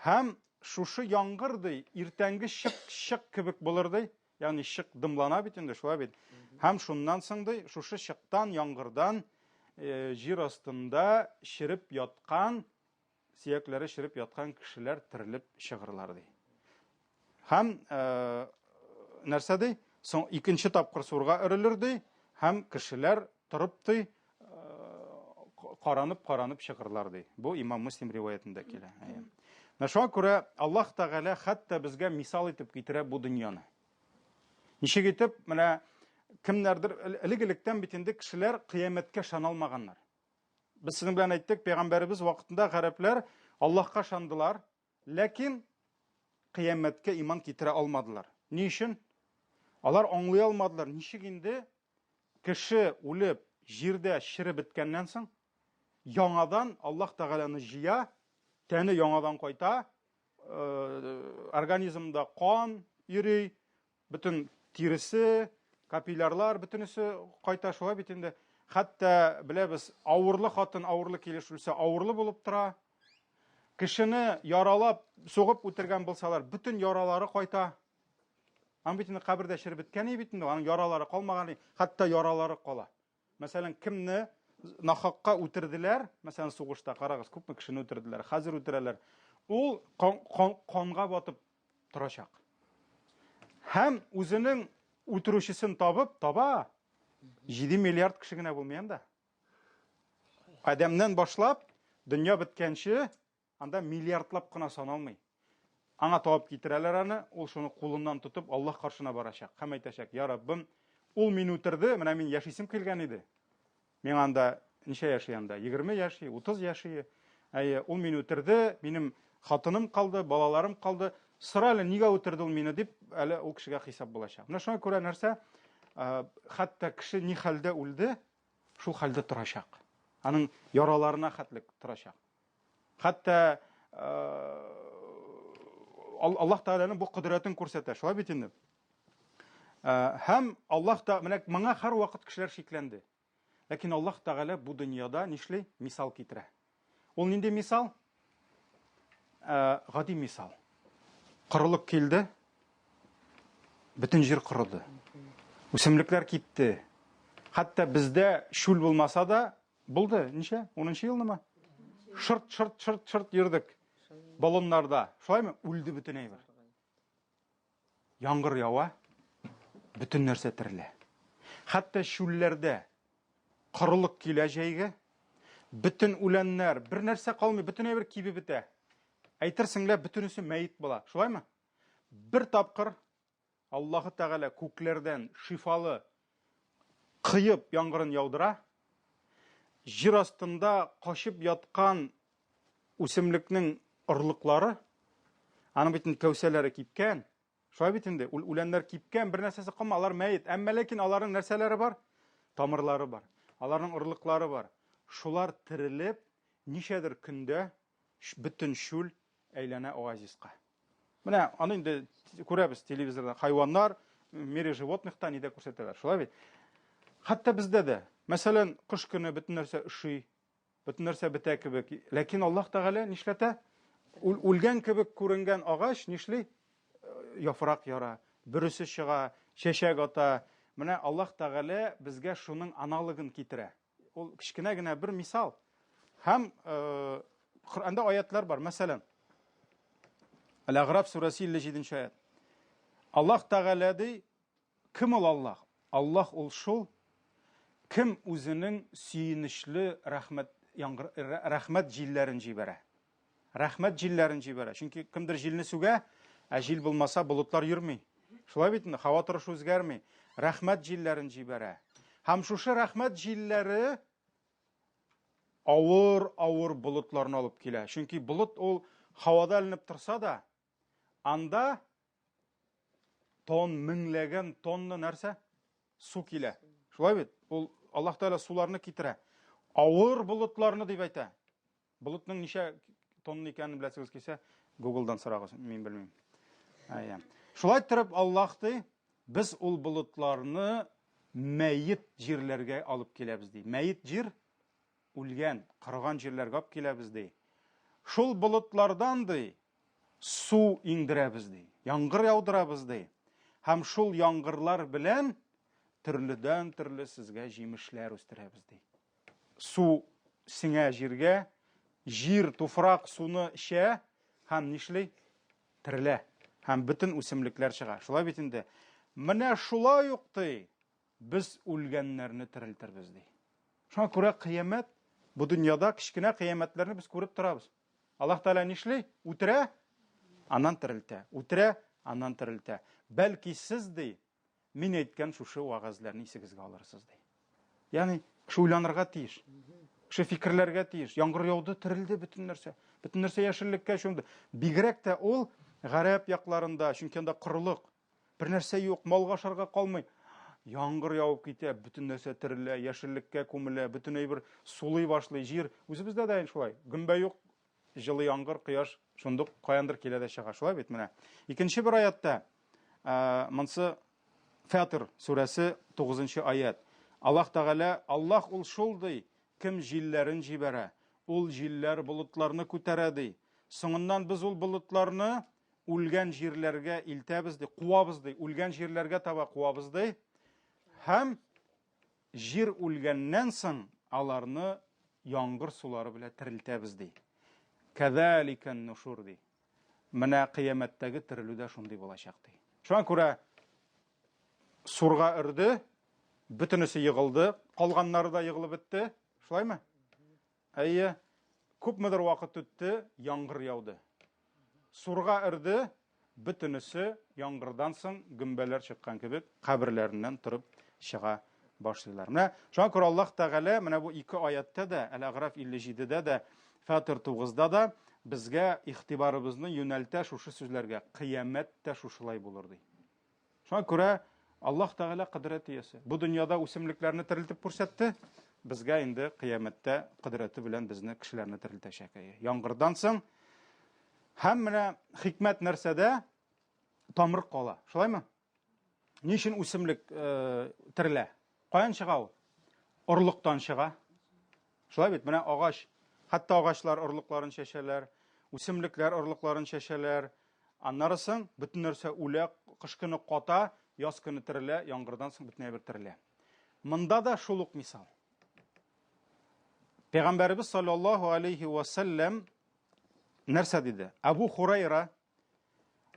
Һәм шушы яңгыр ди, иртәнге чык чык кебек булыр ди. Ягъни чык дымлана бит инде, шулай бит. Һәм шуннан соң ди, шушы чыктан, яңгырдан э, җир астында череп яткан сөякләре череп яткан кешеләр терелеп чыгырлар ди. Һәм э, нәрсә ди? Соң икенче тапкыр сурга өрелер ди, һәм кешеләр торып ди, каранып-каранып чыгырлар ди. Бу Имам Муслим риваятендә килә. Менә шуңа күрә Аллаһ Тәгалә хәтта безгә мисал итеп китерә бу дөньяны. Ничек итеп, менә кемнәрдер элек-электән бит инде кешеләр кыямәткә ышана алмаганнар. Без сезнең белән әйттек, пәйгамбәребез вакытында гарәпләр Аллаһка ышандылар, ләкин кыямәткә иман китерә алмадылар. Ни өчен? Алар аңлый алмадылар, ничек инде кеше үлеп, җирдә череп беткәннән соң, яңадан Аллаһ Тәгаләне җыя, тәне яңадан кайта, э, организмда кан йөри, Бөтен тиресе, капиллярлар бөтенесе кайта, шулай бит инде. Хәтта беләбез, авырлы хатын авырлы килеш үлсә, авырлы булып тора. Кешене яралап, сугып үтергән булсалар, бөтен яралары кайта. Аның бит инде кабердә череп беткән бит инде, аның яралары калмаган, хәтта яралары кала. Мәсәлән, кемне нахакка үтерделәр, мәсәлән, сугышта, карагыз, күпме кешене үтерделәр, хәзер үтерәләр. Ул канга батып торачак. Һәм үзенең үтерүчесен табып, таба. 7 миллиард кеше генә булмый анда. Адәмнән башлап, дөнья беткәнче, анда миллиардлап кына саналмый. Аңа табып китерәләр аны, ул шуны кулыннан тотып Аллаһ каршына барачак һәм әйтәчәк: "Я Раббым, ул мине үтерде, менә мин яшисем килгән иде. Миңа анда ничә яши анда? 20 яши, 30 яши. Әйе, ул мине үтерде, минем хатыным калды, балаларым калды. Сора әле, нигә үтерде ул мине дип, әле ул кешегә хисап булачак. Менә шуңа күрә нәрсә, хәтта кеше ни хәлдә үлде, шул хәлдә торачак. Аның яраларына хәтлек торачак. Хәтта Аллаһ Тәгаләнең бу кодрәтен күрсәтә. Шулай бит инде. Һәм Аллаһ та менә моңа һәрвакыт кешеләр шикләнде. Ләкин Аллаһ Тәгалә бу дөньяда нишли? Мисал китерә. Ул нинди мисал? Гади мисал. Корылык килде. Бөтен җир корыды. Үсемлекләр кипте. Хәтта бездә шүл булмаса да, Булды, ничә? 10 елнымы? Шырт, шырт, шырт, шырт йөрдек. Баллоннарда. Шулаймы? Үлде бөтен әйбер. Яңгыр ява, бөтен нәрсә терелә. Хәтта чүлләрдә корылык килә җәйге, бөтен үләннәр, бер нәрсә калмый, бөтен әйбер кибеп бетә. Әйтерсең лә, бөтенесе мәет була. Шулаймы? Бер тапкыр Аллаһы Тәгалә күкләрдән шифалы кыеп яңгырын яудыра, җир астында качып яткан үсемлекнең орлыклары, аның бит инде кәүсәләре кипкән, шулай бит инде, үләннәр кипкән, бер нәрсәсе калма, алар мәет. Әмма ләкин аларның нәрсәләре бар? Тамырлары бар. Аларның орлыклары бар. Шулар терелеп, ничәдер көндә бөтен чүл әйләнә оазиска. Менә аны инде күрәбез телевизорда. Хайваннар, в мире животныхта нидә күрсәтәләр. Шулай бит? Хәтта бездә дә. Мәсәлән, кыш көне бөтен нәрсә өши, бөтен нәрсә бетә кебек. Ләкин Аллаһ Тәгалә нишләтә? Үлгән кебек күренгән агач нишли? Яфрак яра, бөресе чыга, чәчәк ата. Менә Аллаһ Тәгалә безгә шуның аналогын китерә. Ул кечкенә генә бер мисал. Һәм э, Коръәндә аятлар бар. Мәсәлән, Әл-Әгъраф сүрәсе 57 аят. Аллаһ Тәгалә ди, кем ул Аллаһ? Аллаһ ул шул, кем үзенең сөенечле рәхмәт яңгыр рәхмәт җилләрен җибәрә. Рәхмәт җилләрен җибәрә. Чөнки кемдер җилне сүгә, ә җил булмаса, болытлар йөрми. Шулай бит инде, һава торышы үзгәрми. Рәхмәт җилләрен җибәрә. Һәм шушы рәхмәт җилләре авыр-авыр болытларны алып килә. Чөнки болыт ул һавада эленеп торса да, анда тон, меңләгән тонна нәрсә? Су килә. Шулай бит? Ул Аллаһ Тәгалә суларны китерә. Авыр болытларны дип әйтә. Болытның ничә тонна икәнен беләсегез килсә, Google'дан сорагыз, мин белмим. Әйе. Шулай торып Аллаһ ди, без ул болытларны мәет җирләргә алып киләбез ди. Мәет җир үлгән, корыган җирләргә алып киләбез ди. Шул болытлардан ди, су иңдерәбез ди. Яңгыр яудырабыз ди. Һәм шул яңгырлар белән төрледән төрле сезгә җимешләр үстерәбез ди. Су сеңә җиргә, җир, туфрак суны эчә һәм нишли? Терелә. Һәм бөтен үсемлекләр чыга. Шулай бит инде. Менә шулай ук ди, без үлгәннәрне терелтербез ди. Шуңа күрә кыямәт, бу дөньяда кечкенә кыямәтләрне без күреп торабыз. Аллаһ Тәгалә нишли? Үтерә, аннан терелтә. Үтерә, аннан терелтә. Бәлки сез ди, Мин әйткән шушы вәгазьләрне исегезгә алырсыз, ди. Ягъни, кеше уйланырга тиеш. Кеше фикерләргә тиеш. Яңгыр яуды, терелде бөтен нәрсә. Бөтен нәрсә яшеллеккә чумды. Бигрәк тә ул гарәп якларында, чөнки анда корылык. Бер нәрсә юк, малга ашарга калмый. Яңгыр явып китә, бөтен нәрсә терелә, яшеллеккә күмелә, бөтен әйбер сулый башлый, җир. Үзебездә дә шулай. Гөмбә юк, җылы яңгыр, кояш шундук каяндыр килә дә чыга. Шулай бит менә. Икенче бер аятта, монсы Фатир сүрәсе 9 аят. Аллаһ Тәгалә, Аллаһ ул шул ди, кем җилләрен җибәрә, ул җилләр болытларны күтәрә ди. Соңыннан без ул болытларны үлгән җирләргә илтәбез ди, куабыз ди, үлгән җирләргә таба куабыз ди. Һәм җир үлгәннән соң аларны яңгыр сулары белән терелтәбез ди. Кәзаликән нушур ди. Менә кыямәттәге терелү дә шундый булачак ди. Шуңа күрә сурга өрде, бөтенесе егылды, калганнары да егылып бетте. Шулаймы? Әйе, күпмедер вакыт үтте, яңгыр яуды. Сурга өрде, бөтенесе яңгырдан соң гөмбәләр чыккан кебек каберләреннән торып чыга башлыйлар. Менә шуңа күрә Аллаһ Тәгалә менә бу ике аяттә дә, Әл-Әгъраф 57-дә дә, Фатир 9-да да безгә игътибарыбызны юнәлтә шушы сүзләргә. Кыямәт тә шушылай булыр ди. Шуңа күрә Аллаһ Тәгалә кодрәт иясе. Бу дөньяда үсемлекләрне терелтеп күрсәтте, безгә инде кыямәттә кодрәте белән безне кешеләрне терелтәчәк. Яңгырдан соң һәм менә хикмәт нәрсәдә? Тамыр кала. Шулаймы? Ни өчен үсемлек э, терелә? Каян чыга ул? Орлыктан чыга. Шулай бит, менә агач, хәтта агачлар орлыкларын чәчәләр, үсемлекләр орлыкларын чәчәләр. Аннары соң бөтен нәрсә үлә, кыш көне ката, яз көне терелә, яңгырдан соң бөтен әйбер терелә. Монда да шул ук мисал. Пәйгамбәребез саллаллаһу алейхи ва саллям нәрсә диде? Абу Хурайра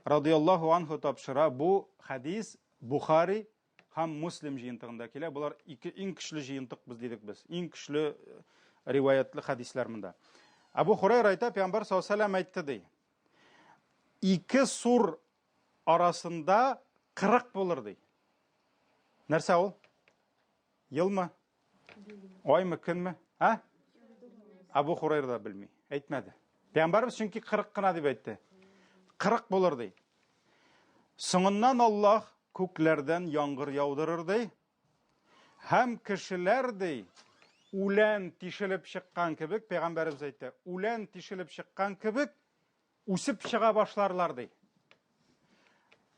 радияллаһу анху тапшыра, бу хадис Бухари һәм Муслим җыентыгында килә. Болар ике иң көчле җыентык без дидек без. Иң көчле э, риваятлы хадисләр монда. Абу Хурайра әйтә, Пәйгамбәр саллаллаһу алейһи ва әйтте ди. Ике сур арасында 40 булыр ди. Нәрсә ул? Елмы? Аймы, көнме? А? Абу Хурайра да белми, әйтмәде. Пәйгамбәрбез чөнки 40 кына дип әйтте. 40 булыр ди. Соңыннан Аллаһ күкләрдән яңгыр яудырыр ди. Һәм кешеләр ди, үлән тишелеп чыккан кебек, пәйгамбәребез әйтте, үлән тишелеп чыккан кебек үсеп чыга башларлар ди.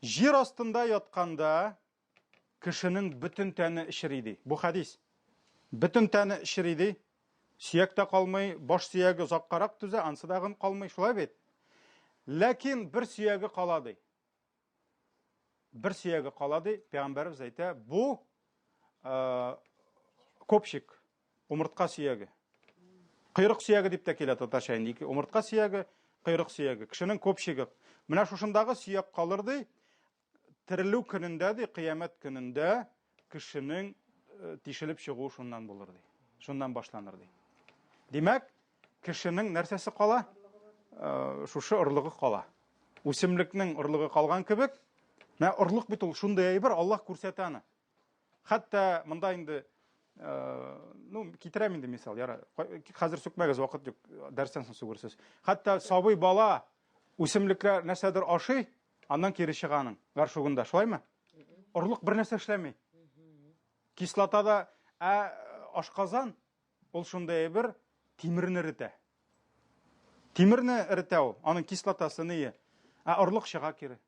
Җир астында ятканда кешенең бөтен тәне эчери ди. Бу хәдис. Бөтен тәне эчери ди. Сөяк тә калмый, баш сөяге озаккарак түзә, ансы дагын калмый, шулай бит? Ләкин бер сөяге кала ди. Бер сөяге кала ди, пәйгамбәребез әйтә, бу э, копчик, умыртка сөяге. Койрык сөяге дип тә килә татарча инде. Ике умыртка сөяге, койрык сөяге. Кешенең копчигы. Менә шушындагы сөяк калыр ди. Терелү көнендә ди, кыямәт көнендә кешенең э, тишелеп чыгуы шуннан булыр ди. Шуннан башланыр ди. Димәк, кешенең нәрсәсе кала? Э, шушы орлыгы кала. Үсемлекнең орлыгы калган кебек, менә орлык бит ул шундый әйбер, Аллаһ күрсәтә аны. Хәтта монда инде э, ну, китерәм инде мисал, яра. Хәзер сүкмәгез, вакыт юк, дәрестән соң сүгерсез. Хәтта сабый бала үсемлекләр нәрсәдер ашый, аннан кире чыга аның горшогында, шулаймы? Орлык бер нәрсә эшләми. Кислота да, ә ашказан ул шундый әйбер, тимерне эретә. Тимерне эретә ул, аның кислотасы ние. Ә орлык чыга кире.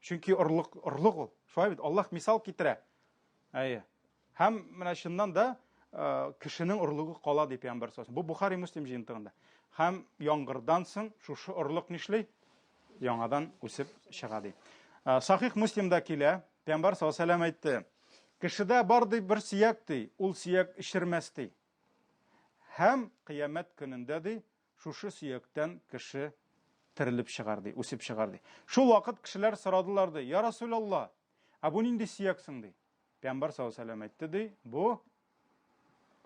Чөнки орлык, орлык ул. Шулай бит, Аллаһ мисал китерә. Әйе. Һәм менә чыннан да э, кешенең орлыгы кала дип пәйгамбәр саллаллаһу. Бу Бухари Муслим җыентыгында. Һәм яңгырдан соң шушы орлык нишли? Яңадан үсеп чыга ди. Э, Сахих Муслимда килә, пәйгамбәр саллаллаһу алейһи әйтте. Кешедә бар ди бер сөяк ди, ул сөяк эчермәс ди. Һәм кыямәт көнендә ди, Шушы сөяктән кеше терелеп чыгар, ди, үсеп чыгар, ди. Шул вакыт кешеләр сорадылар, ди, Я Расулалла, ә бу нинди сөяк соң, ди. Пәйгамбәр саллаллаһу алейһи вәсәлләм әйтте, ди, бу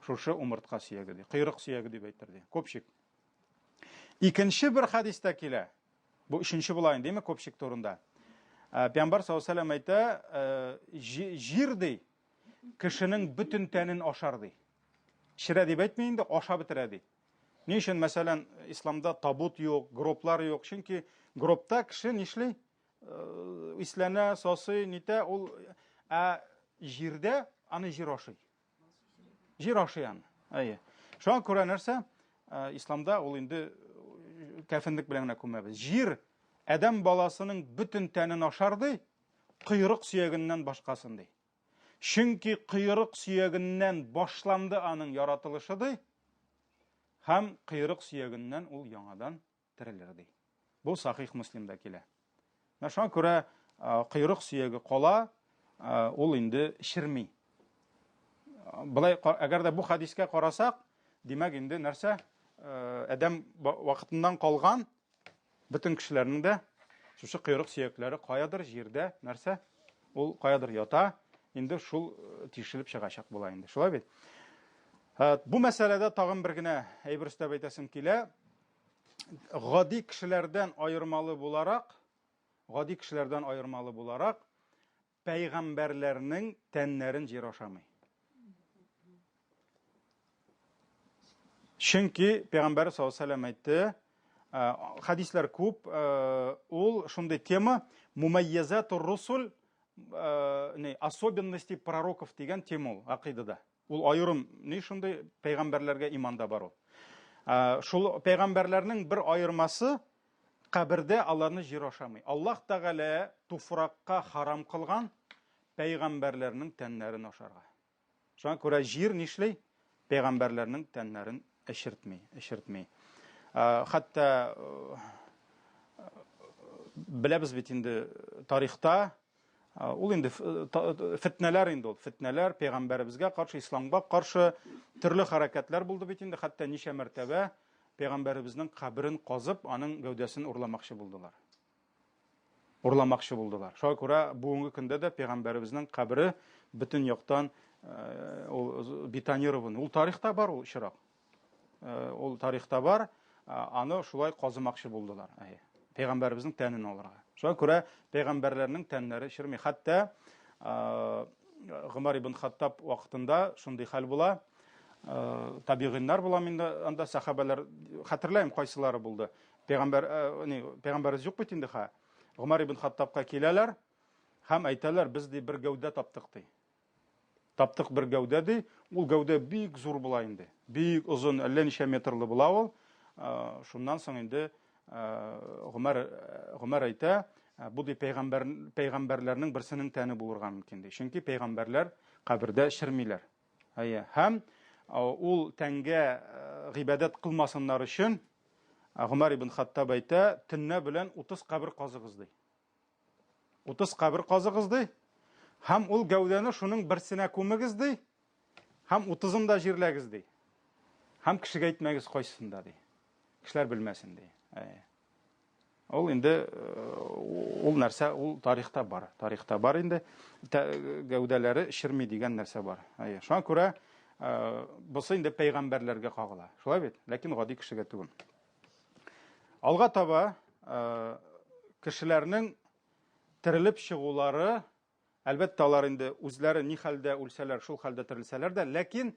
шушы умыртка сөяге, ди, койрык сөяге дип әйтер, ди, копчик. Икенче бер хәдистә килә. Бу өченче була инде, димме, копчик турында. Э, Пәйгамбәр саллаллаһу алейһи вәсәлләм әйтә, э, җир, ди, кешенең бөтен тәнен ашар, ди. Черә дип әйтми инде, аша бетерә, ди. Ни өчен, мәсәлән, исламда табут юк, гроблар юк? Чөнки гробта кеше нишли? Э, исләнә, сасый, нитә, ул ә җирдә аны җир ашый. Җир ашый аны. Әйе. Шуңа күрә нәрсә? Э, исламда ул инде э, кәфенлек белән генә күмәбез. Җир адәм баласының бөтен тәнен ашар ди, койрык сөягеннән башкасын ди. Чөнки койрык сөягеннән башланды аның яратылышы ди, һәм койрык сөягеннән ул яңадан терелер ди. Бу Сахих Муслимда килә. Менә шуңа күрә койрык сөяге кала, ул инде черми. Былай, әгәр дә бу хәдискә карасак, димәк инде нәрсә? Адәм вакытыннан калган бөтен кешеләрнең дә шушы койрык сөякләре каядыр җирдә нәрсә? Ул каядыр ята, инде шул тишелеп чыгачак була инде. Шулай бит? Бу мәсьәләдә тагын бер генә әйбер өстәп әйтәсем килә. Гади кешеләрдән аермалы буларак, гади кешеләрдән аермалы буларак, пәйгамбәрләрнең тәннәрен җир ашамый. Чөнки пәйгамбәр саллаллаһу алейһи вәсәлләм әйтте, хәдисләр күп, ул шундый тема мумайязатур русул, не, особенности пророков дигән тема ул акыйдада. Ул аерым ни шундый пәйгамбәрләргә иманда бар ул. Шул пәйгамбәрләрнең бер аермасы кабердә аларны җир ашамый. Аллаһ Тәгалә туфракка харам кылган пәйгамбәрләрнең тәннәрен ашарга. Шуңа күрә җир нишли? Пәйгамбәрләрнең тәннәрен эчертми, эчертми. Хәтта беләбез бит инде тарихта Ул инде фетнәләр инде ул, фетнәләр пәйгамбәребезгә каршы, исламга каршы төрле хәрәкәтләр булды бит инде, хәтта ничә мәртәбә пәйгамбәребезнең каберен казып, аның гәүдәсен урламакчы булдылар. Урламакчы булдылар. Шуңа күрә бүгенге көндә дә пәйгамбәребезнең кабере бөтен яктан ул бетонированный. Ул тарихта бар ул очрак. Ул тарихта бар, аны шулай казымакчы булдылар. Әйе. Пәйгамбәребезнең тәнен алырга. Шуңа күрә пәйгамбәрләрнең тәннәре черми. Хәтта Гомәр ибн Хаттаб вакытында шундый хәл була. Табигыйннар була инде анда сахабәләр, хәтерләмим кайсылары булды. Пәйгамбәр, ни, пәйгамбәребез юк бит инде ха. Гомәр ибн Хаттабка киләләр һәм әйтәләр, без ди бер гәүдә таптык ди. Таптык бер гәүдә ди, ул гәүдә бик зур була инде. Бик озын, әллә ничә метрлы була ул. Шуннан соң инде Гомәр Гомәр әйтә, бу ди пәйгамбәр пәйгамбәрләрнең берсенең тәне булырга мөмкин ди. Чөнки пәйгамбәрләр кабердә чермиләр. Әйе. Һәм ул тәнгә гыйбадәт кылмасыннар өчен Гомәр ибн Хаттаб әйтә, төннә белән 30 кабер казыгыз ди. 30 кабер казыгыз ди. Һәм ул гәүдәне шуның берсенә күмегез ди. Һәм 30-ын да җирләгез ди. Һәм кешегә әйтмәгез кайсысында ди. Кешеләр белмәсен ди. Ул инде ул нәрсә ул тарихта бар. Тарихта бар инде. Гәүдәләре черми дигән нәрсә бар. Әйе. Шуңа күрә бусы инде пәйгамбәрләргә кагыла. Шулай бит? Ләкин гади кешегә түгел. Алга таба кешеләрнең терелеп чыгулары, әлбәттә, алар инде үзләре ни хәлдә үлсәләр, шул хәлдә терелсәләр дә, ләкин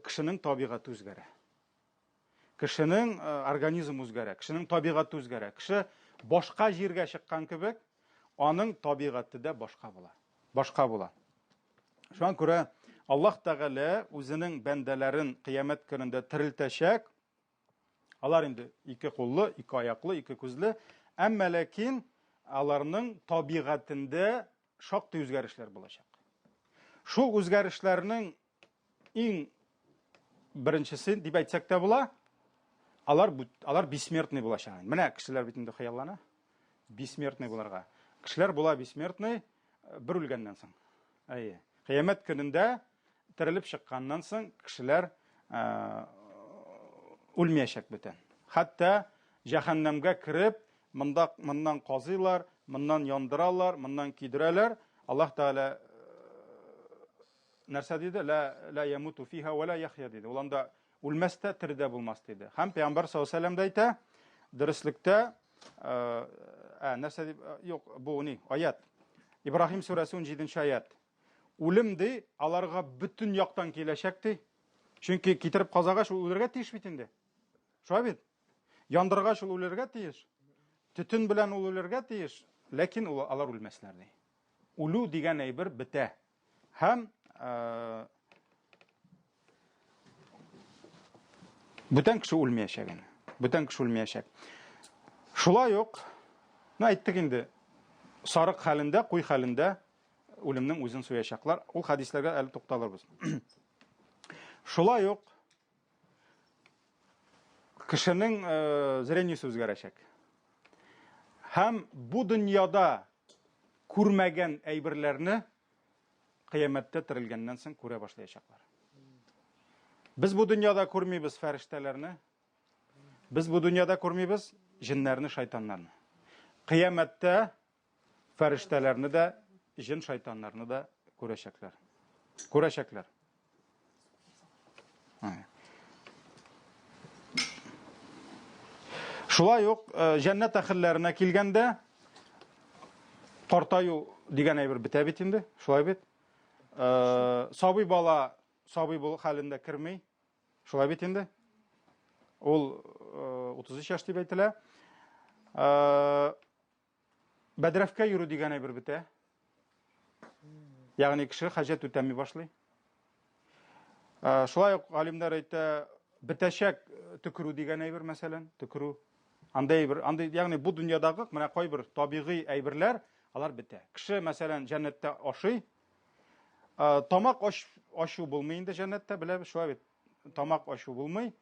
кешенең табигате үзгәрә. Кешенең организм үзгәрә, кешенең табигате үзгәрә. Кеше башка җиргә чыккан кебек, аның табигате дә башка була. Башка була. Шуңа күрә Аллаһ Тәгалә үзенең бәндәләрен кыямәт көнендә терелтәчәк. Алар инде ике куллы, ике аяклы, ике күзле, әмма ләкин аларның табигатендә шактый үзгәрешләр булачак. Шул үзгәрешләрнең иң беренчесе дип әйтсәк тә була, алар алар бессмертный булачак. Менә кешеләр бит инде хыяллана бессмертный буларга. Кешеләр була бессмертный бер үлгәннән соң. Әйе. Кыямәт көнендә терелеп чыкканнан соң кешеләр үлмәячәк бүтән. Хәтта җәһәннәмгә кереп, монда моннан казыйлар, моннан яндыралар, моннан көйдерәләр. Аллаһ Тәгалә нәрсә диде? Ла ла ямуту фиха ва ла яхья диде. Ул анда үлмәс тә, тере дә булмас диде. Һәм Пәйгамбәр саллаллаһу алейһи дә әйтә, дөреслектә, ә, нәрсә дип, юк, бу ни, аят. Ибраһим сүрәсе 17 аят. Үлем ди, аларга бөтен яктан киләчәк ди. Чөнки китереп казагач ул үлергә тиеш бит инде. Шулай бит? Яндыргач ул үлергә тиеш. Төтен белән ул үлергә тиеш, ләкин ул алар үлмәсләр ди. Үлү дигән әйбер бетә. Һәм бүтән кеше үлмәячәк инде. Бүтән кеше үлмәячәк. Шулай ук, ну әйттек инде, сарык хәлендә, куй хәлендә үлемнең үзен суячаклар. Ул хәдисләргә әле тукталырбыз. Шулай ук кешенең зрениесе үзгәрәчәк. Һәм бу дөньяда күрмәгән әйберләрне кыямәттә терелгәннән соң күрә башлаячаклар. Без бу дөньяда күрмибез фәрештәләрне, без бу дөньяда күрмибез җеннәрне, шайтаннарны. Кыямәттә фәрештәләрне дә, җен шайтаннарны да күрәчәкләр. Күрәчәкләр. Шулай ук э, җәннәт әһелләренә килгәндә картаю дигән әйбер бетә бит инде, шулай бит? Э, сабый бала сабый бул хәлендә керми, шулай бит инде? Ул 33 э, яшь дип әйтелә. Бәдрәфкә йөрү дигән әйбер бетә. Ягъни кеше хаҗәт үтәми башлый. Э, шулай ук галимнәр әйтә, бетәчәк э, төкерү дигән әйбер, мәсәлән, төкерү. Андай әйбер, андай, ягъни бу дөньядагы менә кайбер табигый әйберләр, алар бетә. Кеше, мәсәлән, җәннәттә ашый, э, тамак ач, ачу булмый инде җәннәттә, беләбез, шулай бит. Тамак ачу булмый,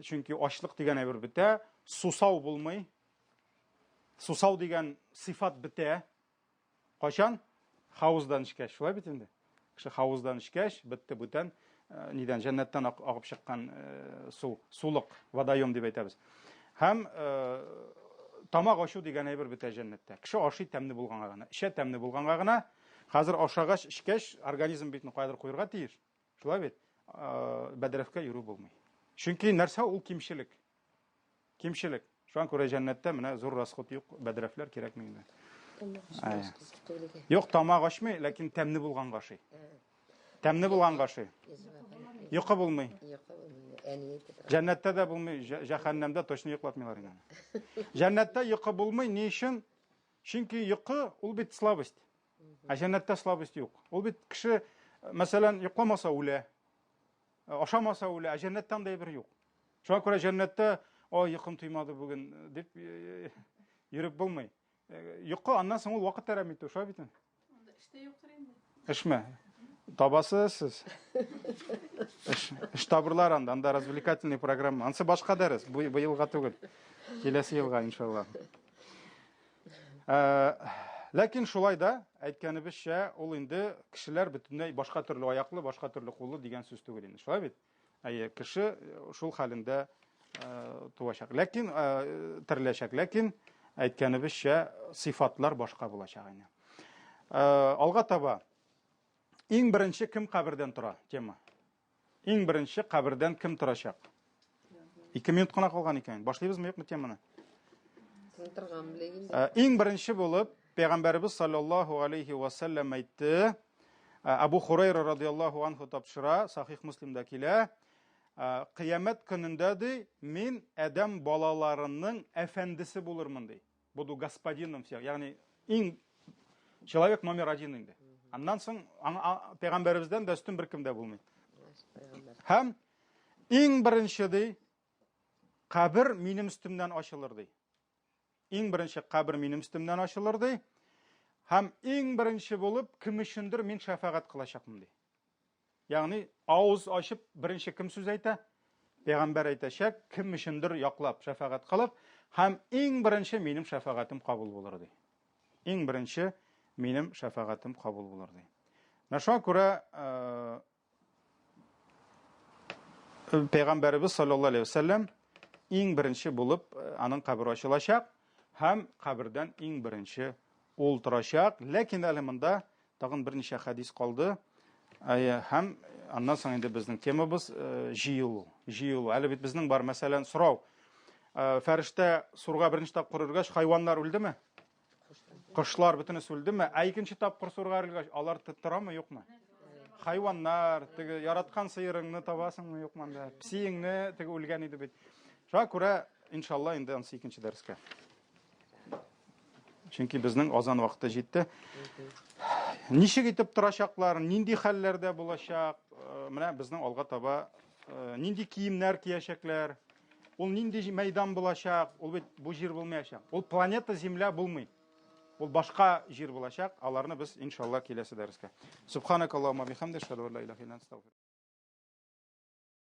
чөнки ачлык дигән әйбер бетә, сусау булмый, Сусау дигән сыйфат бетә. Кайчан? Хауздан эчкәч. Шулай бит инде. Кеше хауздан эчкәч, бетте бүтән э, нидән җәннәттән агып чыккан э, су, сулык, водоем дип әйтәбез. Һәм э, тамак ачу дигән әйбер бетә җәннәттә. Кеше ашый тәмле булганга гына, эчә тәмле булганга гына. Хәзер ашагач, эчкәч, организм бит кайдыр куерга тиеш. Шулай бит? Бәдрәфкә йөрү булмый. Чөнки нәрсә ул кимчелек? Кимчелек. Шуңа күрә җәннәттә менә зур расход юк, бәдрәфләр кирәкми инде. Юк, тамак ачмый, ләкин тәмле булганга ашый. Тәмле булганга ашый. Йокы булмый. Җәннәттә дә булмый, җәһәннәмдә точно йоклатмыйлар инде. Җәннәттә йокы булмый, ни өчен? Чөнки йокы ул бит слабость. Ә җәннәттә слабость юк. Ул бит кеше, мәсәлән, йокламаса үлә. Ашамаса үлә, ә җәннәттә андый әйбер юк. Шуңа күрә җәннәттә, ой, йокым туймады бүген, дип йөреп булмый. Йокы аннан соң ул вакыт әрәм итү, шулай бит? Анда эш тә юктыр инде. Эшме? Табасыз сез. Эш, эш табырлар анда, анда развлекательный программа. Ансы башка дәрес, бу быелга түгел. Киләсе елга, иншалла. Ләкин шулай да, әйткәнебезчә, ул инде кешеләр бөтенләй башка төрле аяклы, башка төрле куллы дигән сүз түгел инде. Шулай бит? Әйе, кеше шул хәлендә туачак. Ләкин тереләчәк. Ләкин әйткәнебезчә, сыйфатлар башка булачак инде. Алга таба иң беренче кем кабердән тора? Тема. Иң беренче кабердән кем торачак? Ике минут кына калган икән. Башлыйбызмы, юкмы теманы? Торган белә инде. Иң беренче булып Пәйгамбәребез саллаллаһу алейхи ва саллям әйтте. Абу Хурайра радиаллаһу анху тапшыра, Сахих Муслимда килә. Кыямәт көнендә ди, мин адәм балаларының әфәндесе булырмын ди. Буду господином всех. Ягъни иң человек номер один инде. Аннан соң пәйгамбәребездән дә өстен беркем дә булмый. Һәм иң беренче ди, кабер минем өстемнән ачылыр ди. Иң беренче кабер минем өстемнән ачылыр ди. Һәм иң беренче булып кем өчендер мин шәфәгать кылачакмын ди. Ягъни авыз ачып беренче кем сүз әйтә? Пәйгамбәр әйтәчәк, кем өчендер яклап, шәфәгать кылып, һәм иң беренче минем шәфәгатем кабул булыр ди. Иң беренче минем шәфәгатем кабул булыр ди. Менә шуңа күрә э, Пәйгамбәребез саллаллаһу алейһи вәсәлләм иң беренче булып э, аның кабере ачылачак һәм кабердән иң беренче ул торачак. Ләкин әле монда тагын берничә хәдис калды. Һәм аннан соң инде безнең темабыз э, җыелу. Җыелу. Әле бит безнең бар, мәсәлән, сорау. Э, фәрештә сурга беренче тапкыр өргәч, хайваннар үлдеме? Кошлар бөтенесе үлдеме? Ә икенче тапкыр сурга өргәч, алар торамы, юкмы? Хайваннар, теге яраткан сыерыңны табасыңмы, юкмы анда? Псиеңне теге үлгән иде бит. Шуңа күрә, иншалла, инде ансы икенче дәрескә. Чөнки безнең азан вакыты җитте. Ничек итеп торачаклар, нинди хәлләрдә булачак, э, менә безнең алга таба э, нинди киемнәр киячәкләр, ул нинди мәйдан булачак, ул бит бу җир булмаячак. Ул планета Земля булмый. Ул башка җир булачак. Аларны без иншалла киләсе дәрескә. Субханакаллахумма бихамдика, ашһаду ан ла илаһа илля анта, астагфирука.